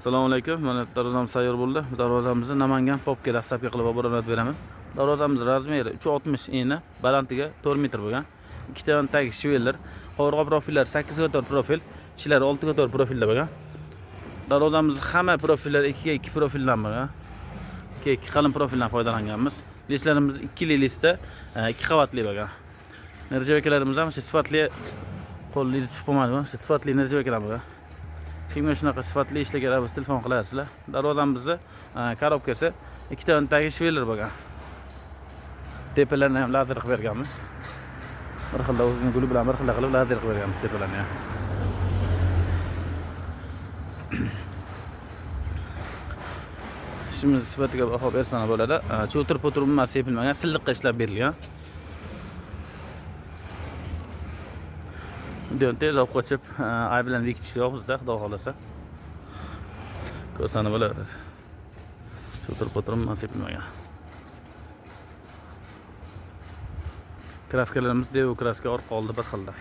Assalomu alaykum. Mana darvozamiz tayyor bo'ldi. Bu darvozamizni Namangan Popga dastlabki qilib olib beramiz. Darvozamiz razmeri 3.60 eni, balandligi 4 metr bo'lgan. Ikkita yon tagi shveller, qovurg'a profillari 8 ga 4 profil, ichlari 6 ga 4 profilda bo'lgan. Darvozamiz hamma profillari 2 ga 2 profildan bo'lgan. 2 ga 2 qalin profildan foydalanganmiz. Listlarimiz 2 listda, 2 qavatli bo'lgan. Nerjevakalarimiz ham shu sifatli, qo'lingiz tushib qolmaydi, shu sifatli nerjevakalar bo'lgan. Kimga shunaqa sifatli ishlar kerak bo'lsa, telefon qilarsizlar. Darvozamizni korobkasi ikkita tagi shveller bo'lgan. Tepalarini ham lazer qilib berganmiz. Bir xilda o'zini guli bilan bir xilda qilib lazer qilib berganmiz tepalarni ham. Ishimiz sifatiga baho bersan bo'ladi. Cho'tir po'tir umuman sepilmagan, silliqqa ishlab berilgan. Videoni tez olib qochib, ay bilan bekitish yo'q bizda, xudo xohlasa. Ko'rsani bo'ladi. Cho'tir po'tir umuman sepilmagan. Kraskalarimiz devo kraska, orqa oldi bir xilda.